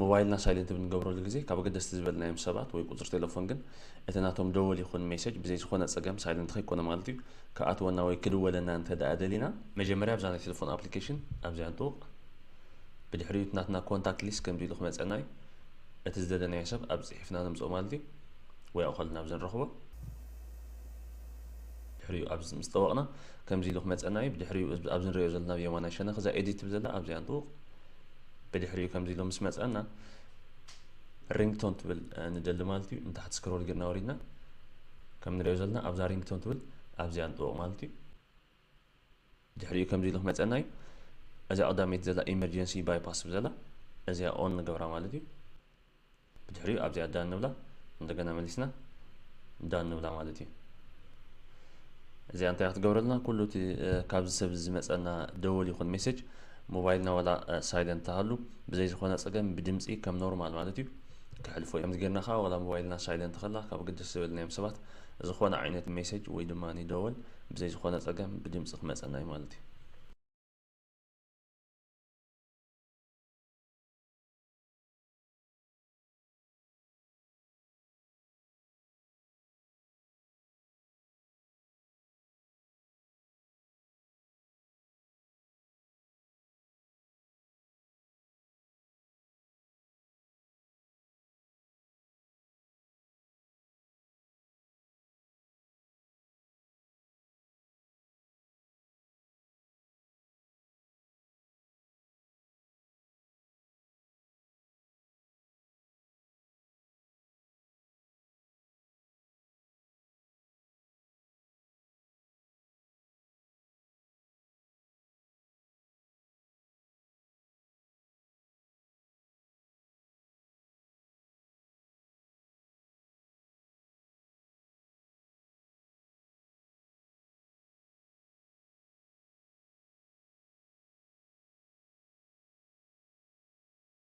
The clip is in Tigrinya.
ሞባይልና ሳይለንት ብንገብረሉ ግዜ ካብ ኣገደስቲ ዝበልናዮም ሰባት ወይ ቁፅሪ ቴሌፎን ግን እቲ ናቶም ደወል ይኹን ሜሴጅ ብዘይ ዝኾነ ፀገም ሳይለንት ከይኮነ ማለት እዩ ክኣትወና ወይ ክድወለና እንተ ደኣ ደሊና መጀመርያ ኣብዛ ናይ ቴሌፎን ኣፕሊኬሽን ኣብዚኣ ንጥውቕ። ብድሕሪኡ እቲ ናትና ኮንታክት ሊስት ከምዚ ኢሉ ክመፀና እዩ። እቲ ዝደለናዮ ሰብ ኣብ ፅሒፍና ነምፅኦ ማለት እዩ። ወይ ኣኸልና ኣብዚ ንረኽቦ። ድሕሪኡ ኣብዚ ምስ ጠወቕና ከምዚ ኢሉ ክመፀና እዩ። ብድሕሪኡ ኣብዚ ንሪኦ ዘለና ብየማናይ ሸነኽ እዛ ኤዲት ትብል ዘላ ኣብዚኣ ንጥውቕ። ብድሕሪኡ ከምዚ ኢሉ ምስ መፀና ሪንግቶን ትብል ንደሊ ማለት እዩ። ንታሕቲ ስክሮል ጌርና ወሪድና ከም ንሪኦ ዘለና ኣብዛ ሪንግቶን ትብል ኣብዚኣ ንጥውቕ ማለት እዩ። ድሕሪኡ ከምዚ ኢሉ ክመፀና እዩ። እዚኣ ቀዳመይቲ ዘላ ኢመርጀንሲ ባይፓስ ትብል ዘላ እዚኣ ኦን ንገብራ ማለት እዩ። ብድሕሪኡ ኣብዚኣ ዳን ንብላ። እንደገና መሊስና ዳን ንብላ ማለት እዩ። እዚኣ እንታይ ክትገብረልና ኩሉ እቲ ካብዚ ሰብ ዝመፀና ደወል ይኹን ሜሴጅ ሞባይልና ዋላ ሳይለንት ተሃሉ ብዘይ ዝኾነ ፀገም ብድምፂ ከም ኖርማል ማለት እዩ ክሕልፎ እዩ። ከምዚ ጌርና ከዓ ዋላ ሞባይልና ሳይለንት ከላ ካብ ግድስ ዝበልናዮም ሰባት ዝኾነ ዓይነት ሜሴጅ ወይ ድማ ደወል ብዘይ ዝኾነ ፀገም ብድምፂ ክመፀና እዩ ማለት እዩ።